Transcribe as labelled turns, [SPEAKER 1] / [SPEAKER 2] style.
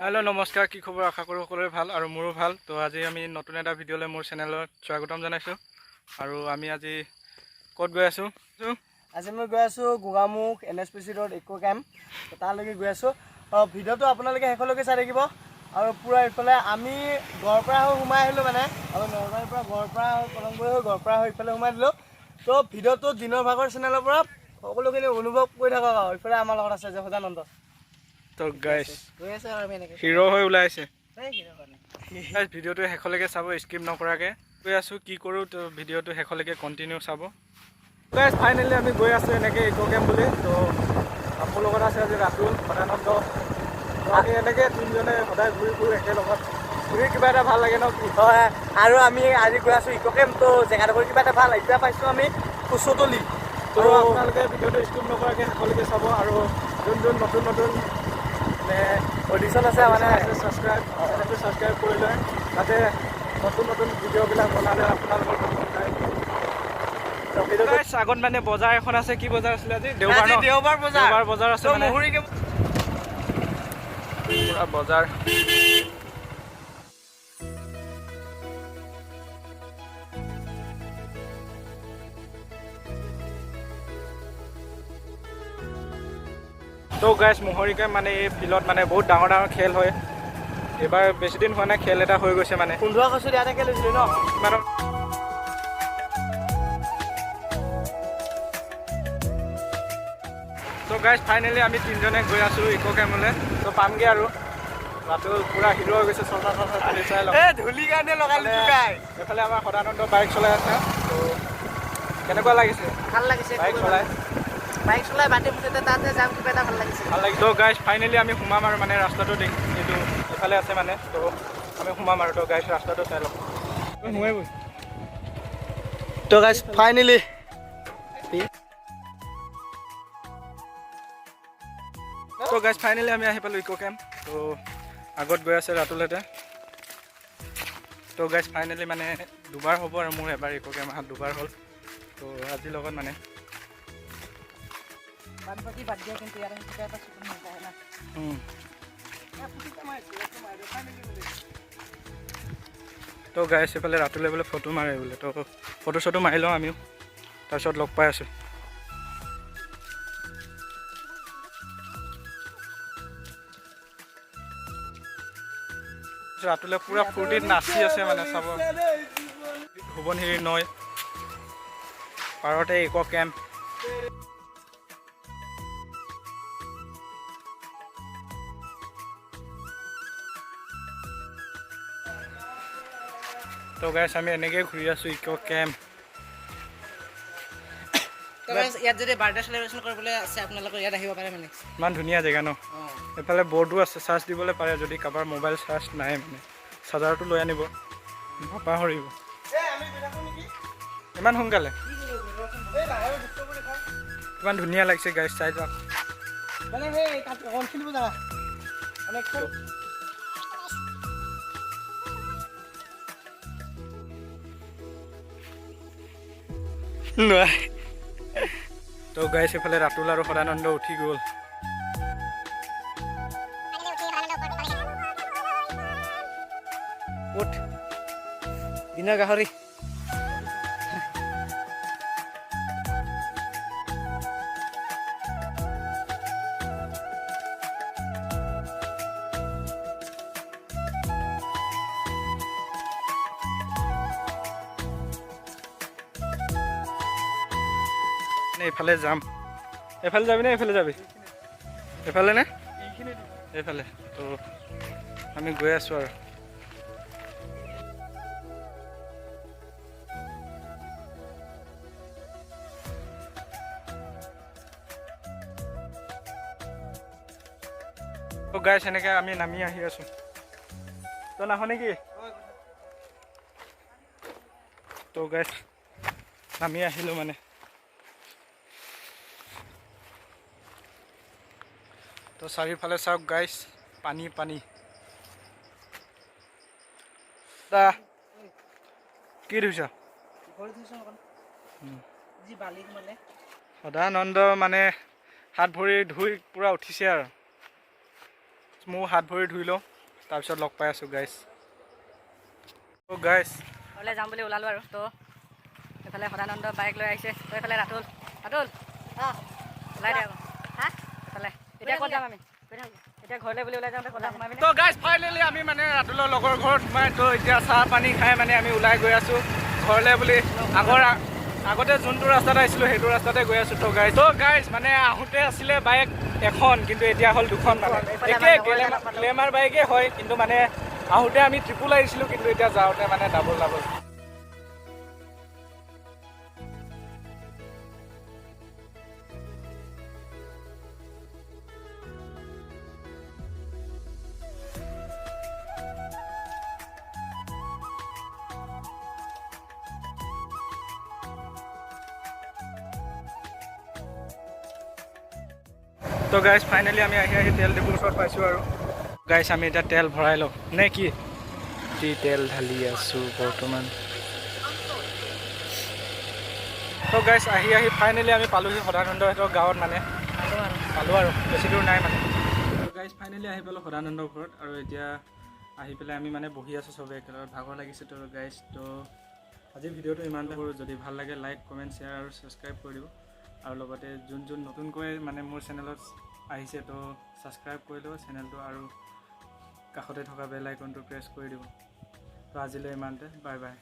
[SPEAKER 1] Hello' নমস্কাৰ, কি খবৰ? আশা কৰোঁ সকলোৰে ভাল আৰু মোৰো ভাল। তো আজি আমি নতুন এটা ভিডিঅ'লৈ মোৰ চেনেলত স্বাগতম জনাইছোঁ। আৰু আমি আজি ক'ত গৈ আছোঁ?
[SPEAKER 2] আজি মই গৈ আছোঁ গোগামুখ এনএছপিচি ৰোড ইক' কেম্প, তালৈকে গৈ আছোঁ। ভিডিঅ'টো আপোনালোকে শেষলৈকে চাই থাকিব। আৰু পূৰা ইফালে আমি গড়পাৰা হৈ সোমাই আহিলোঁ, মানে আৰু নলবাৰীৰ পৰা গড়পাৰা হৈ কলংপুৰ হৈ গড়পাৰা হৈ ইফালে সোমাই দিলোঁ। তো ভিডিঅ'টো দিনৰ ভাগৰ চেনেলৰ পৰা সকলোখিনি অনুভৱ কৰি থাকক। আৰু ইফালে আমাৰ লগত আছে যে সদানন্দ।
[SPEAKER 1] তো গাইছ,
[SPEAKER 2] গৈ আছে আৰু আমি এনেকৈ
[SPEAKER 1] হিৰ' হৈ ওলাইছে।
[SPEAKER 2] গাইছ।
[SPEAKER 1] ভিডিঅ'টো শেষলৈকে চাব, স্কিপ নকৰাকৈ। গৈ আছোঁ, কি কৰোঁ, তো ভিডিঅ'টো শেষলৈকে কণ্টিনিউ চাব। গাইছ, ফাইনেলি আমি গৈ আছোঁ এনেকৈ ইক' কেম্প বুলি। তো মোৰ লগত আছে আজি ৰাতুল, সদানন্দ। তো আমি এনেকৈ তিনিজনে সদায় ঘূৰি ফুৰোঁ একেলগত। ঘূৰি কিবা এটা ভাল লাগে ন কি?
[SPEAKER 2] হয়, আৰু আমি আজি গৈ আছোঁ ইক' কেম্প। তো জেগাডোখৰ কিবা এটা ভাল। এতিয়া পাইছোঁ আমি কুচতলি।
[SPEAKER 1] তো আপোনালোকে ভিডিঅ'টো স্কিপ নকৰাকৈ শেষলৈকে চাব। আৰু যোন যোন নতুন নতুন মানে
[SPEAKER 2] অডিশ্যন আছে, মানে
[SPEAKER 1] ছাবস্ক্ৰাইব, চেনেলটো ছাবস্ক্ৰাইব কৰি লয়, যাতে নতুন নতুন ভিডিঅ'বিলাক বনালে আপোনালোকৰ।
[SPEAKER 2] ভিডিঅ'টো
[SPEAKER 1] আগত মানে বজাৰ এখন আছে। কি বজাৰ আছিলে আজি? দেওবাৰ
[SPEAKER 2] আজি
[SPEAKER 1] ন?
[SPEAKER 2] দেওবাৰ বজাৰ।
[SPEAKER 1] দেওবাৰ বজাৰ আছে।
[SPEAKER 2] তো
[SPEAKER 1] মানে
[SPEAKER 2] মহুৰি
[SPEAKER 1] পুৰা বজাৰ। তো গাইছ, মহৰিকে মানে এই ফিল্ডত মানে বহুত ডাঙৰ ডাঙৰ খেল হয়। এইবাৰ বেছি দিন হোৱা নাই, খেল এটা হৈ গৈছে মানে।
[SPEAKER 2] 15 আগষ্টত ইয়াতে খেলিছিলোঁ ন?
[SPEAKER 1] কিমানৰ। তো গাইছ, ফাইনেলি আমি তিনিজনে গৈ আছোঁ ইক' কেম্পলৈ। তো পামগৈ আৰু। ৰাতুল পূৰা হিৰ' হৈ গৈছে, চচা চচা তুলি চাই লওক।
[SPEAKER 2] এ ধূলি কাৰণে লগাই লৈছো গাই।
[SPEAKER 1] এইফালে আমাৰ সদানন্দ বাইক চলাই আছে। তো কেনেকুৱা লাগিছে?
[SPEAKER 3] ভাল লাগিছে।
[SPEAKER 1] বাইক চলাই?
[SPEAKER 3] বাইক চলাই বাটে মুঠতে তাতে যাম, কিবা এটা ভাল লাগিছে।
[SPEAKER 1] ভাল লাগিছে। তো গাইছ, ফাইনেলি আমি সোমাম আৰু। মানে ৰাস্তাটো দেখ, এইটো এইফালে আছে মানে। তো আমি সোমাম আৰু। তো গাইছ, ৰাস্তাটো চাই লওক। সোমাই।
[SPEAKER 2] তো গাইছ, ফাইনেলি।
[SPEAKER 1] তো গাইছ, ফাইনেলি আমি আহি পালোঁ ইক' কেম্প। তো আগত গৈ আছে ৰাতুলহঁতে। তো গাইছ, ফাইনেলি মানে দুবাৰ হ'ব আৰু মোৰ এবাৰ ইক' কেম্প অহা দুবাৰ হ'ল। তো আজিৰ লগত মানে
[SPEAKER 3] বানপানী বাদ দিয়া, কিন্তু ইয়াত কিবা এটা চকুত নাপায় না।
[SPEAKER 1] তো গাইছ, এইফালে ৰাতুলে বোলে ফটো মাৰে বোলে। তো ফটো চটো মাৰি লওঁ আমিও, তাৰপিছত লগ পাই আছোঁ। ৰাতুলে পূৰা ফূৰ্তিত নাচি আছে। মানে চাব, সোৱণশিৰি নৈ পাৰতে ইক' কেম্প। তো গাইছ, আমি এনেকেই ঘূৰি আছোঁ ইক' কেম্প।
[SPEAKER 3] তো guys, ইয়াত যদি বাৰ্থডে চেলিব্ৰেশ্যন কৰিবলৈ আছে আপোনালোকে, ইয়াত আহিব পাৰে মানে।
[SPEAKER 1] ইমান ধুনীয়া জেগা ন?
[SPEAKER 3] অঁ।
[SPEAKER 1] এইফালে বৰ্ডো আছে, চাৰ্জ দিবলৈ পাৰে। যদি কাৰোবাৰ মোবাইল চাৰ্জ নাই, মানে চাৰ্জাৰটো লৈ আনিব, নাপাহৰিব। ইমান সোনকালে ইমান ধুনীয়া লাগিছে গাইছ, চাই যাওক।
[SPEAKER 2] মানে সেই তাত অকণ খেলিব জানা মানে খেল।
[SPEAKER 1] নোৱাৰে। তো গাইছ, এইফালে ৰাতুল আৰু সদানন্দ উঠি গ'ল।
[SPEAKER 3] উঠ, দিনৰ গাহৰি।
[SPEAKER 1] নে এইফালে যাম? এইফালে যাবি নে এইফালে যাবি? এইফালে নে এইফালে? তো আমি গৈ আছোঁ আৰু। তো গাইছ, এনেকৈ আমি নামি আহি আছোঁ। তই নাহ নেকি? তো গাইছ, নামি আহিলোঁ মানে। তো চাৰিওফালে চাওক গাইছ, পানী পানী। দা কি ধুইছ?
[SPEAKER 3] ভৰি থৈছোঁ অকণ, যি বালি সোমালে।
[SPEAKER 1] সদানন্দ মানে হাত ভৰি ধুই পূৰা উঠিছে আৰু। ময়ো হাত ভৰি ধুই লওঁ, তাৰপিছত লগ পাই আছোঁ গাইজ। অ' গাইজ,
[SPEAKER 3] ঘৰলৈ যাম বুলি ওলালোঁ আৰু। তো এইফালে সদানন্দ বাইক লৈ আহিছে, তো এইফালে ৰাতুল। ৰাতুল, ওলাই দে আকৌ।
[SPEAKER 4] হা?
[SPEAKER 3] এইফালে এতিয়া ক'ত যাম আমি? এতিয়া ঘৰলৈ বুলি ওলাই যাওঁতে ক'ত সোমাবি?
[SPEAKER 1] তো গাইজ, ফাইনেলি আমি মানে ৰাতুলৰ লগৰ ঘৰত সোমাই তো এতিয়া চাহ পানী খাই মানে আমি ওলাই গৈ আছোঁ ঘৰলৈ বুলি। আগতে যোনটো ৰাস্তাত আহিছিলোঁ, সেইটো ৰাস্তাতে গৈ আছোঁ। তো গাইজ, মানে আহোঁতে আছিলে বাইক এখন, কিন্তু এতিয়া হ'ল দুখন। মানে
[SPEAKER 3] এইফালে
[SPEAKER 1] একে
[SPEAKER 3] আমাৰ লগৰ এজনক পালোঁ।
[SPEAKER 1] গ্লেমাৰ বাইকে হয়, কিন্তু মানে আহোঁতে আমি ট্ৰিপুল আহিছিলোঁ, কিন্তু এতিয়া যাওঁতে মানে ডাবল ডাবল। তো গাইজ, ফাইনেলি আমি আহি আহি তেল ডিপুৰ ওচৰত পাইছোঁ আৰু গাইজ, আমি এতিয়া তেল ভৰাই লওঁ নে কি? কি তেল ঢালি আছোঁ বৰ্তমান। তো গাইজ, আহি আহি ফাইনেলি আমি পালোহি সদানন্দহঁতৰ গাঁৱত, মানে পালোঁ আৰু, বেছি দূৰ নাই মানে। গাইজ, ফাইনেলি আহি পালোঁ সদানন্দৰ ঘৰত আৰু এতিয়া আহি পেলাই আমি মানে বহি আছোঁ চবে একেলগে, ভাগৰ লাগিছে। তো গাইজ, তো আজিৰ ভিডিঅ'টো ইমানতে কৰোঁ। যদি ভাল লাগে, লাইক, কমেণ্ট, শ্বেয়াৰ আৰু ছাবস্ক্ৰাইব কৰি দিব। আৰু লগতে যোন যোন নতুনকৈ মানে মোৰ চেনেলত আহিছে, তো ছাবস্ক্ৰাইব কৰি ল'ব চেনেলটো আৰু কাষতে থকা বেল আইকনটো প্ৰেছ কৰি দিব। তো আজিলৈ ইমানতে, বাই বাই।